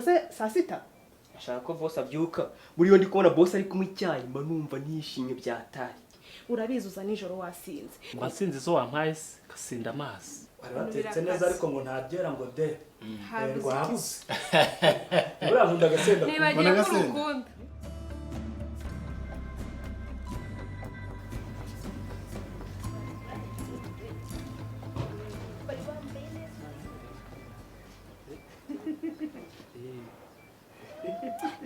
se saa sita? Ashaka ko boss abyuka. Buriyo ndi kubona boss ari kunywa icyayi, mba numva nishimye byataye. Urabizi, uza nijoro wasinze. Mba nsinzi izo wampaye se, kasinda amazi. Bari batetse neza, ariko ngo ntabyera ngo de. Habuze. Rwabuze. Buriya nkunda agasenda. Nibagiwe Mbona ko agasenda. urukunda.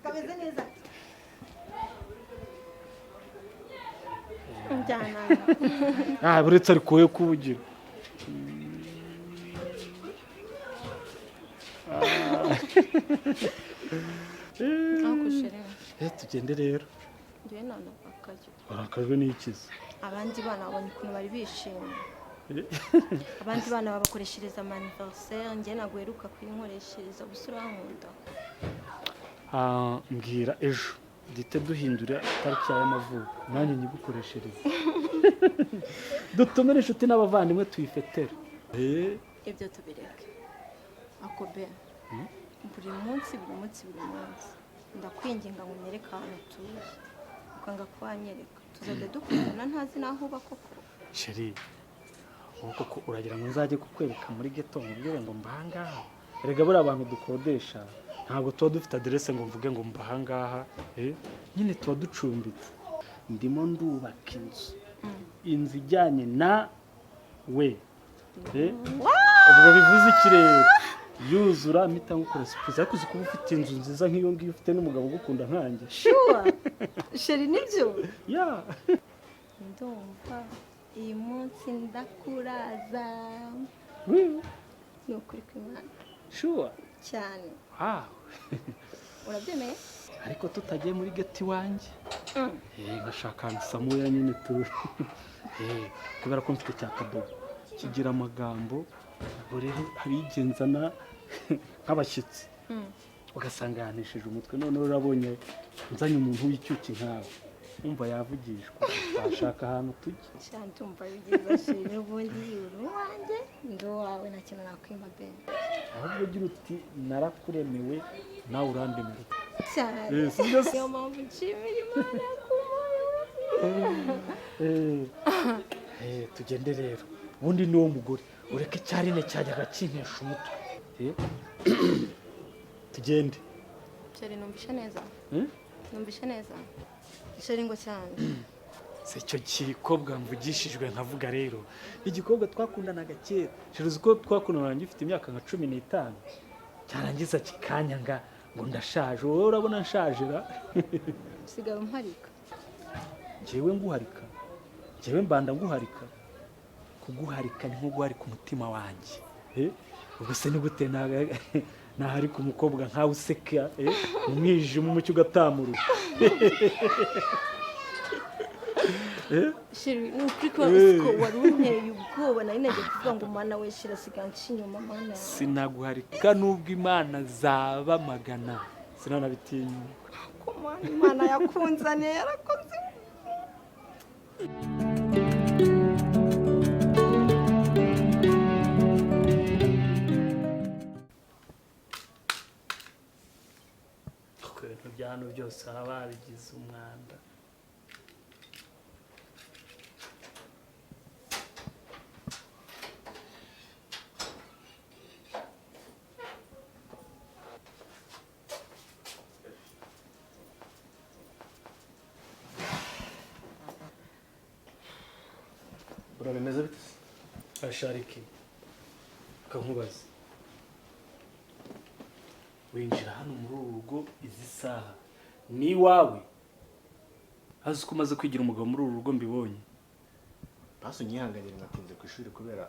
Kameze neza. Njyana. Ah, buretse ariko wowe kubugira. Ariko chéri, Eh, tugende rero. njyewe nanakaye. Warakajwe n'ikizi? Abandi bana babonye ukuntu bari bishimye. Abandi bana babakoreshereza ama anniversaire, njye ntabwo uheruka kuyinkoreshereza. Gusa urankunda. Ah, mbwira ejo duhite duhindura itariki yawe y'amavuko, nanjye nyigukoreshereze, dutumire inshuti n'abavandimwe, tuyifetere. Eh, Ibyo tubireke. Ako be, buri munsi, buri munsi, buri munsi ndakwinginga ngo unyereke ahantu utuye, ukanga kuhanyereka. Tuzajya dukundana ntazi n'aho uba koko? Chéri, ubu koko uragira ngo nzajye kukwereka muri ghetto, nkubwire ngo mbahangaha? Erega buriya abantu dukodesha ntabwo tuba dufite aderese ngo mvuge ngo mbahangaha. Eh, nyine tuba ducumbitse. Ndimo ndubaka inzu, inzu ijyanye na we. Eh, ubwo bivuze iki rero? Yuzura mpita ngukora surprise. Ariko uzi kuba ufite inzu nziza nk'iyo ngiyo, ufite n'umugabo ugukunda nkanjye? Sure, chéri, nibyo? Ya. Ndumva iyi munsi ndakuraza. Ni ukuri kw'Imana. Sure? Cyane. Wow. Urabyemeye? Ariko tutagiye muri ghetto iwanjye. Eh, nkashaka ahantu samuya nyine tu. Eh, kubera ko mfite cya kadobo kigira amagambo. Ubwo rero hari igihe nzana nk'abashyitsi, ugasanga yanesheje umutwe. Noneho urabonye nzanye umuntu w'icyuki nkawe, wumva yavugishwa, washaka ahantu tujya. Cyane, ndumva ari byiza, chéri. N'ubundi uri uwanjye, ndi uwawe, nta kintu nakwima be. Ahubwo ugira uti narakuremewe, nawe urandemewe. Cyane. Eh, si byo se? Niyo mpamvu nshimira Imana yakumpaye. Eh, eh, tugende rero. Ubundi niwo mugore, ureke icyarine cyajyaga kinkesha umutwe. Eh, tugende. Chéri, numvishe neza? Hmm? Numvishe neza, chéri, ngo cyane? Si icyo gikobwa mvugishijwe nkavuga rero, igikobwa twakundanaga kera. Chéri, uzi ko twakundanaga ngifite imyaka nka 15, cyarangiza kikanyanga ngo ndashaje. Wowe urabona nshaje ra? Usigaye umparika. Njyewe nguharika? Njyewe mbanda nguharika? Kuguharika ni nko guharika umutima wanjye. Eh, ubwo se ni gute naharika umukobwa nkawe useka, eh, mu mwijima umucyo ugatamurura? Eh? Chéri, ni ukuri ko ko wari unteye ubwoba. Nari nagiye kuvuga ngo mana we, shira, sigaye nca inyuma, mana. Sinaguharika nubwo imana zaba magana, sinanabitinyuka. Ko mana, Imana yakunzaniye, yarakoze. Kuko ibintu bya hano byose baba babigize umwanda. Bro, bimeze bite se? Ashariki, ukankubaza, winjira hano muri uru rugo izi saha, ni iwawe? Azi ko umaze kwigira umugabo muri uru rugo, mbibonye. Basi unyihanganire, natinze ku ishuri kubera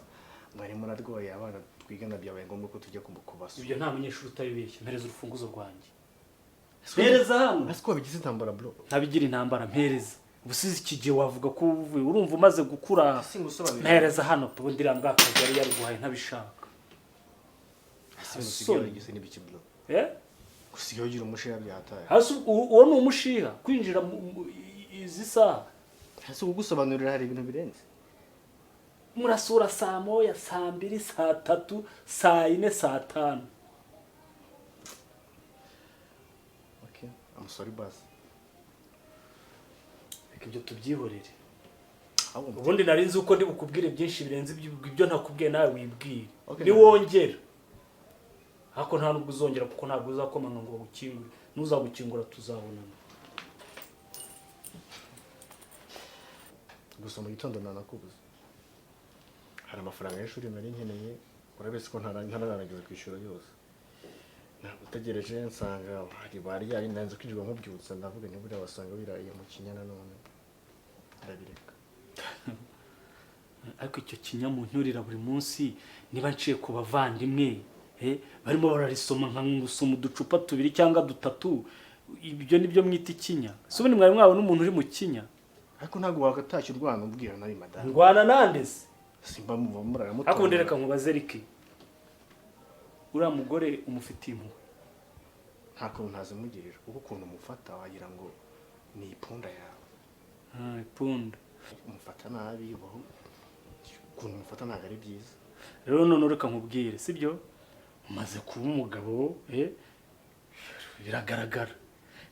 mwarimu ararwaye, abana twigana byabaye ngombwa ko tujya kubasura. Ibyo nta munyeshuri utabibeshya. Mpereza urufunguzo rwanjye, mpereza hano. Ese ko wabigize intambara, bro? Ntabigira intambara, mpereza. Ubusize iki gihe wavuga ko uvuye, urumva umaze gukura. Singusobanurira. Mpereza hano. Ubundi iriya mbwakazi yari yariguhaye ntabishaka. Ese ibintu usigaye warigize n'ibiki, bro? Eh? Usigaye ugira umushiha byataye. Hasi uwo ni umushiha kwinjira izi saha? Ese kugusobanurira hari ibintu birenze? Murasura saa 1, saa 2, saa 3, saa 4, saa 5. Okay, I'm sorry basi. Reka ibyo tubyihorere. Ahubwo Ubundi nari nzi uko ndi bukubwire byinshi birenze ibyo ntakubwiye nawe wibwire. Okay, Niwongera ariko nta nubwo uzongera, kuko ntabwo uzakomanga ngo bagukingure. Ntuzagukingura tuzabonana. Gusa mu gitondo nanakubuze, hari amafaranga y'ishuri nari nkeneye, urabizi ko ntararangiza kwishyura yose. Nagutegereje nsanga hari baryaye, nanze kwirirwa nkubyutsa, ndavuga nti buriya wasanga wiraye mu kinya nanone, ndabireka. Ariko icyo kinya muncyurira buri munsi, niba nciye ku bavandimwe barimo bararisoma nka ngusoma uducupa tubiri cyangwa dutatu, ibyo nibyo mwita ikinya? Si ubundi mwari mwabona umuntu uri mu kinya? Ariko ntabwo wakatashye urwana ubwira nabi madamu. Ndwana nande se? Simba muva murara. Ariko ubundi reka nkubaze Ricky, uriya mugore umufitiye impuhwe? Nta kuntu ntazimugirira, kuko ukuntu umufata wagira ngo ni ipunda yawe. Ipunda. Umufata nabi, ubaho ukuntu umufata ntabwo ari byiza. Rero none reka nkubwire, sibyo? Umaze kuba umugabo, biragaragara.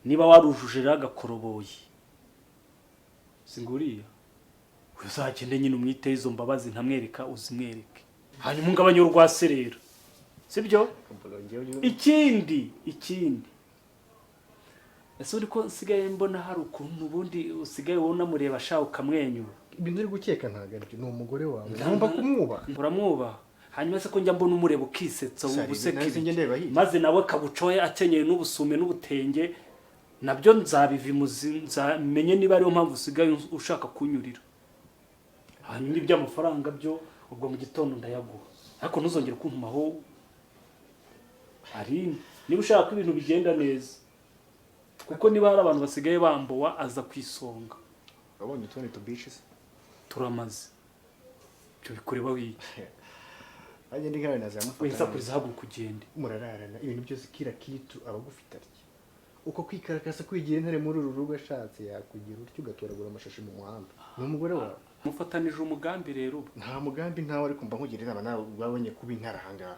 Niba warujuje rero agakoroboyi, singuriya uzagende nyine umwite izo mbabazi ntamwereka, uzimwereke, hanyuma ungabanye urwase rero, sibyo? Ikindi ese uri ko nsigaye mbona hari ukuntu ubundi usigaye wowe unamureba ashaka ukamwenyura? Ibintu uri gukeka ntabwo aribyo, ni umugore wawe, ugomba kumwubaha. Uramwubaha. Hanyuma se ko njya mbona umureba ukisetsa ubuseka, maze nawe akabucoye akenyeye n'ubusume n'ubutenge, nabyo nzabivimuzi, nzamenye niba ariyo mpamvu usigaye ushaka kunyurira. Hanyuma iby'amafaranga byo ubwo mu gitondo ndayaguha, ariko ntuzongere kuntumaho ari niba ushaka ko ibintu bigenda neza, kuko niba hari abantu basigaye bambowa aza ku isonga. Wabonye utundi tubiches turamaze, ibyo bikureba wiye. Ajye ndi nkawe nazamufata. Weza kuriza haguruka ugende. Murararana ibintu byose, kira kitu abagufite arya. Uko kwikarakasa kwigira intare muri uru rugo, ashatse yakugira utyo ugatoragura amashashi mu muhanda. Ni umugore wawe. Mufatanije umugambi rero. Nta mugambi ntawe, ariko mba nkugira inama nawe ubwabonye kuba intara ahangaha.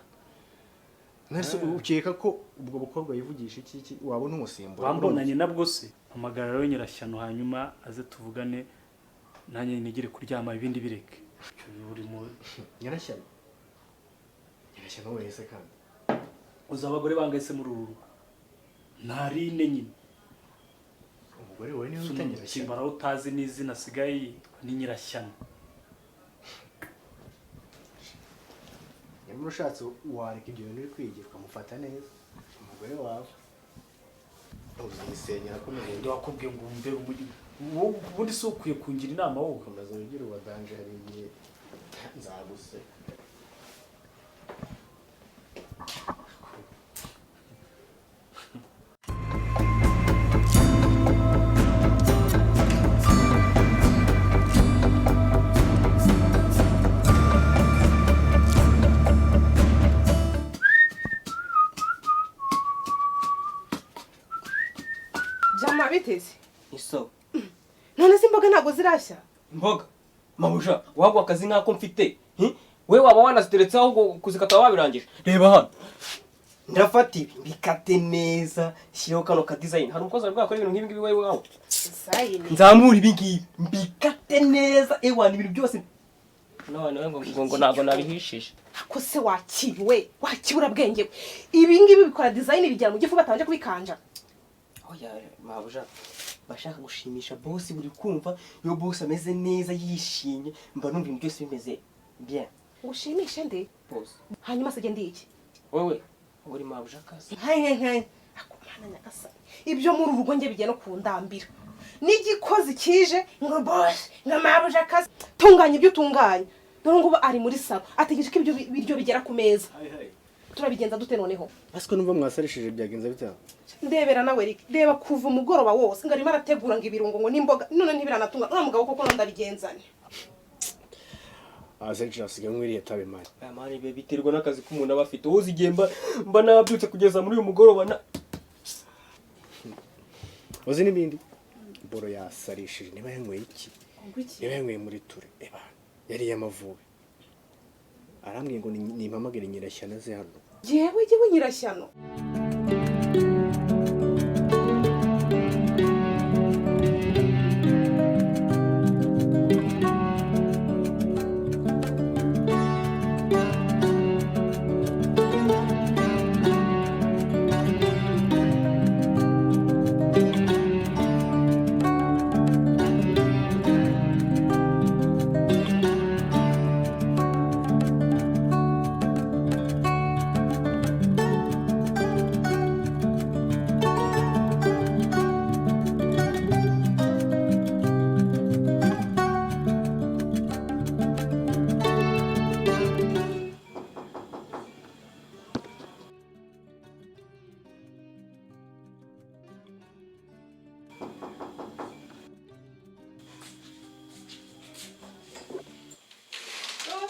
Nese ukeka ko ubwo bukobwa yivugisha iki iki wabona umusimbura? Wambonanye nabwo se? Hamagara rero Nyirashyano hanyuma aze tuvugane, nanjye nigire kuryama ibindi bireke. Uri mu Nyirashyano. Nyirashyano wese kandi. Uza abagore bangahise muri uru rugo. Narine nyine. Umugore wawe niwe wita Nyirashyano. Kimbara utazi n'izina asigaye yitwa ni Nyirashyano. Nyamara ushatse wareka ibyo bintu uri kwigira ukamufata neza umugore wawe. Uzisenyera akomeza. Ndi wakubwiye ngo umbe ubundi si ukwiye kungira inama wowe. Ukomeza wigira uwa danje, hari igihe nzaguseka. Jama biteze. Iso. None se imboga ntabwo zirashya? Imboga? Mabuja, wagwa akazi nkako mfite. We waba wanaziteretse aho kuzikata wabirangije. Reba hano. Ndafata ibi mbikate neza, shyireho kano ka design. Hari umukozi wari bwakora ibintu nk'ibi ngibi wewe wawe. Design. Nzamura ibi ngibi mbikate neza, ewa ni ibintu byose. None ngo ntabwo nabihishije. Ako se wakiwe, wakibura bwenge. Ibi ngibi bikora design bijyana mu gifu batabanje kubikanja. Oya mabuja, bashaka gushimisha boss, buri kumva iyo boss ameze neza yishimye, mba numva ibintu byose bimeze bien. Ushimishe nde? Boss. Hanyuma se gende iki? Wewe uri mabuja kazi. Nka ako mana nyagasani. Ibyo muri urugo nge bigiye no kundambira. N'igikozi kije ngo boss ngo mabuja kazi. Tunganya ibyo utunganya. Dore ngo ari muri salo ategereje ko ibyo biryo bigera ku meza. Turabigenza dute noneho? Asiko numva mwasarishije byagenza bite? Ndebera nawe Rick, reba kuva umugoroba wose ngo arimo arategura ngo ibirungo ngo n'imboga, none ntibiranatunga. None mugabo koko ndabigenzane. Azenshi asigaye mwiriye tabe mari. Aya mari be biterwa n'akazi k'umuntu aba afite. Uzi igihe mba nabyutse kugeza muri uyu mugoroba na Uzi n'ibindi? Boro yasarishije niba yanyweye iki? Niba yanyweye muri ture. Eba yari yamavubi. Arambwiye ngo nimpamagare Nyirashyano aze hano. Jewe Nyirashyano.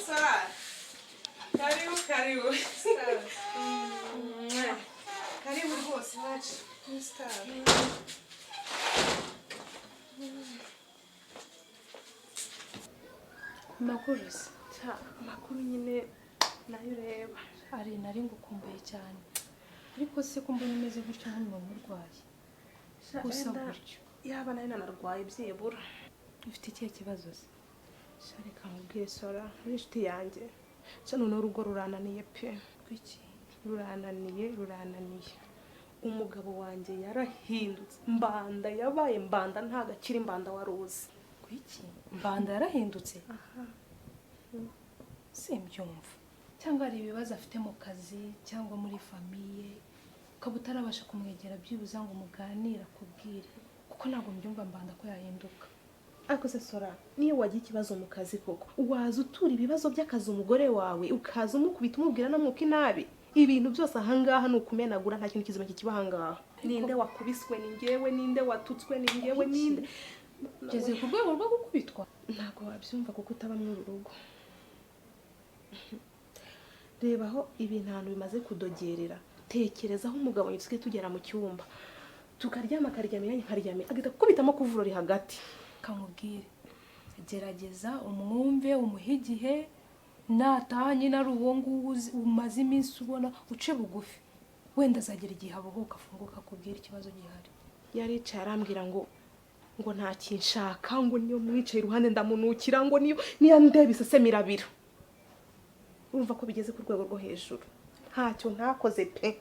Sara. Karibu, karibu. Karibu rwose wacu. Star. Amakuru se? Amakuru nyine nayo ureba. Ari nari ngukumbuye cyane. Ariko se ko mbona umeze gutyo nk'umuntu urwaye. Gusa gutyo. Yaba nayo nanarwaye byibura. Ufite ikihe kibazo se? Reka nkubwire Sora, uri inshuti yanjye. Nca noneho urugo rurananiye pe. Kuki? Rurananiye, rurananiye. Umugabo wanjye yarahindutse. Mbanda yabaye mbanda ntago akiri mbanda waruzi. Kuki? Mbanda yarahindutse? Aha. Simbyumva. Cyangwa hari ibibazo afite mu kazi cyangwa muri famiye, ukaba utarabasha kumwegera byibuza ngo muganire akubwire. Kuko ntabwo mbyumva mbanda ko yahinduka. Ariko se Sora, niyo wagira ikibazo mu kazi koko, waza utura ibibazo by'akazi umugore wawe, ukaza umukubita umubwira namwuka inabi. Ibintu byose ahangaha ni ukumenagura, nta kintu kizima kikiba ahangaha. Ninde wakubiswe ni njyewe, ninde watutswe ni njyewe, ninde ugeze ku rwego rwo gukubitwa? Ntabwo wabyumva kuko utaba muri uru rugo. Reba aho ibintu ahantu bimaze kudogerera. Tekereza aho umugabo yitsuke tugera mu cyumba, tukaryama akaryamira nkaryamira, agahita gukubitamo kuvurori hagati. Kamubwire, gerageza umwumve, umuhe igihe, nataha nyine ari uwo nguwo umaze iminsi ubona, uce bugufi, wenda azagera igihe abohoka afunguka akubwira ikibazo gihari. Yaricaye arambwira ngo nta kinshaka, ngo niyo mwicaye iruhande ndamunukira, ngo niyo ndeba iseseme irabira. Urumva ko bigeze ku rwego rwo hejuru. Ntacyo ntakoze pe.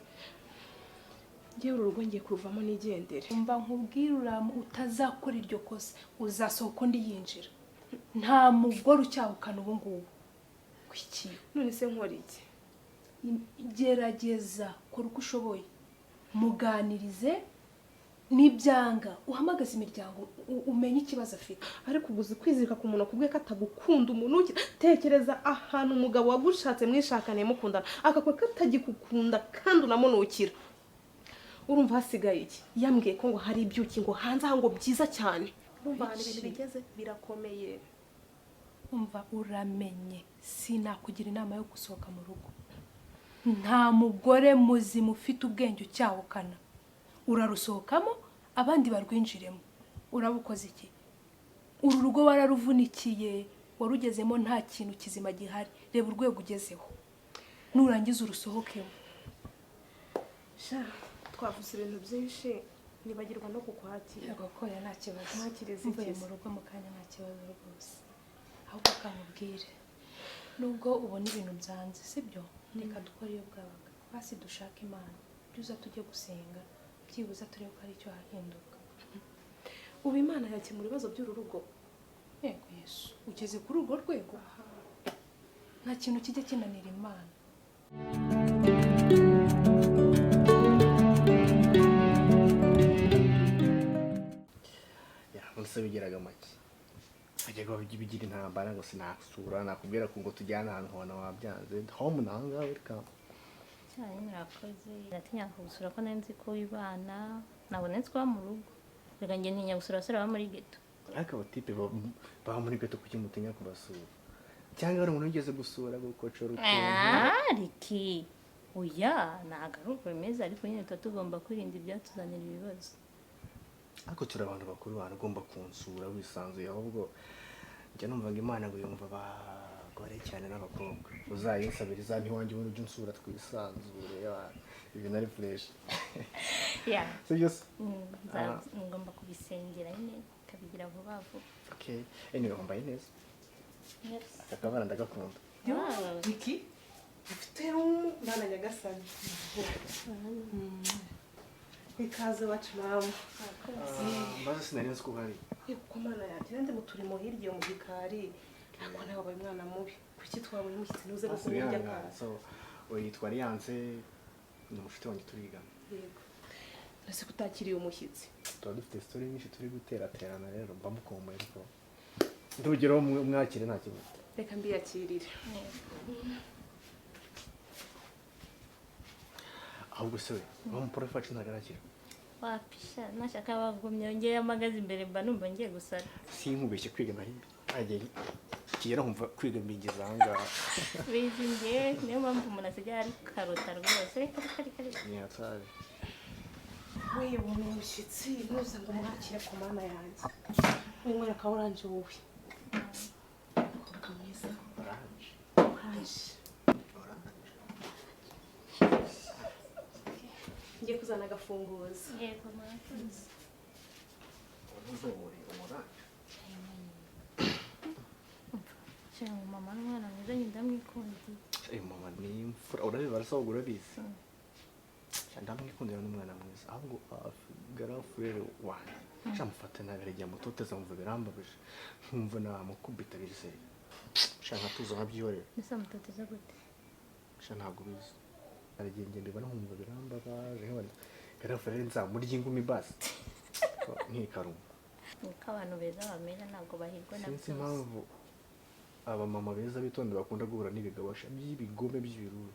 Ngewe uru rugo ngiye kuruvamo nigendere. Umva nkubwire, utazakora iryo kosa uzasohoka undi yinjira. Nta mugore ucyahukana ubu ngubu. Kuki? None se nkora iki? Gerageza kora uko ushoboye, muganirize, nibyanga uhamagaze imiryango umenye ikibazo afite. Ariko ubuze kwizirika ku muntu akubwiye ko atagukunda, umuntu tekereza ahantu umugabo wagushatse mwishakaniye mukundana akakubwira ko atagikukunda kandi unamunukira. Urumva hasigaye iki? Yambwiye ko ngo hari ibyuki ngo hanze aha ngo byiza cyane. Urumva ahantu ibintu bigeze birakomeye. Umva uramenye, sinakugira inama yo gusohoka mu rugo. Nta mugore muzima ufite ubwenge ucyahukana. Urarusohokamo abandi barwinjiremo. Urabukoze iki? Uru rugo wararuvunikiye, warugezemo nta kintu kizima gihari. Reba urwego ugezeho, nurangiza urusohokemo. Sha, twavuze ibintu byinshi nibagirwa no kukwakira. Yego koya nta kibazo. Mwakirize mvuye mu rugo mu kanya nta kibazo rwose. Ahubwo kamubwire, nubwo ubona ibintu byanze sibyo, reka dukore iyo bwabaga, basi dushake Imana, byuza tujye gusenga, byibuza turebe ko ari icyo hahinduka. Ubu Imana yakemura ibibazo by'uru rugo. Yego Yesu, ugeze kuri urwo rwego. Nta kintu kijya kinanira Imana. Ya, nse bigiraga make. Ajyaga bigira intambara ngo sinasura, nakubwira ko ngo tujyane ahantu hona wabyanze. Home nanga welcome. Cyane murakoze. Ndatinya kugusura ko nari nzi ko wibana, nabonetse kwa mu rugo. Reka njye ntinya gusura abasore baba muri ghetto. Ariko abatipe baba muri ghetto kuki mutinya kubasura? Cyangwa hari umuntu wigeze gusura gukocora ukuntu? Riki. Oya, ntabwo ari uko bimeze, ariko nyine tuba tugomba kwirinda ibyatuzanira ibibazo. Ariko turi abantu bakuru, bantu ugomba kunsura wisanzuye. Ahubwo njya numva ngo Imana ngo yumva abagore cyane n'abakobwa. Uzayinsabira izampa iwanjye ubundi ujye unsura twisanzure, ibintu ari fresh. Yeah. Sibyo se? Ngomba kubisengera nyine kabigira vuba vuba. Okay. Anyway, wambaye neza. Yes. Aka kabara ndagakunda. Niki? Ufite umwana Nyagasani. Ikaze wacu mama. Mbaze sinari nzi ko uhari. Kuko Mana yanjye nandi mu turimo hirya mu gikari. Ariko nawe wabaye umwana mubi. Kuki twabonye umushyitsi ntuze no kumurya akaza? So, yitwa Alliance, ni umushuti wanjye turigana. Yego. Nase kutakiriye umushyitsi. Tuba dufite story nyinshi turi guteraterana rero mba mukomeye ariko ndugeraho mwakire nta kibazo. Reka mbiyakirire. Ahubwo se we, wa muporofe wacu ntabwo arakira. Wapisha nashaka bagumye ngewe amagaze imbere mba numva ngiye gusara. Sinkubeshye, kwiga nari agiye kigera nkumva kwiga mbigeze aha ngaha. Bizi ngewe, niyo mpamvu umuntu asigaye ari karota rwose. Reka reka reka reka. Ni hatari. We, ubonye umushyitsi, ntuze ngo umwakire ku mana yanjye. Winywera ka orange wowe. Umukobwa mwiza. Orange? Orange. Orange. Ngiye kuzana agafunguzo. Yego, murakoze. Uri orange. Shira ngo mama n'umwana mwiza, njye ndamwikundiye. Eh, mama ni imfura, urabizi, barasohoka, urabizi. Sha, ndamwikundira, n'umwana mwiza, ahubwo grand frère wanjye sha mufata nabi, hari igihe amutoteza nkumva birambabaje, nkumva namukubita biriseri, sha nkatuza nkabyihorera. Mbese amutoteza gute? Sha, ntabwo ubizi, hari igihe njye mbibona nkumva birambabaje, nkabona grand frère nzamurya ingumi basi nkikaruma. Niko abantu beza bamera, ntabwo bahirwa na Sinzi byose. impamvu abamama beza bitonda bakunda guhura n'ibigabo sha by'ibigome by'ibirura.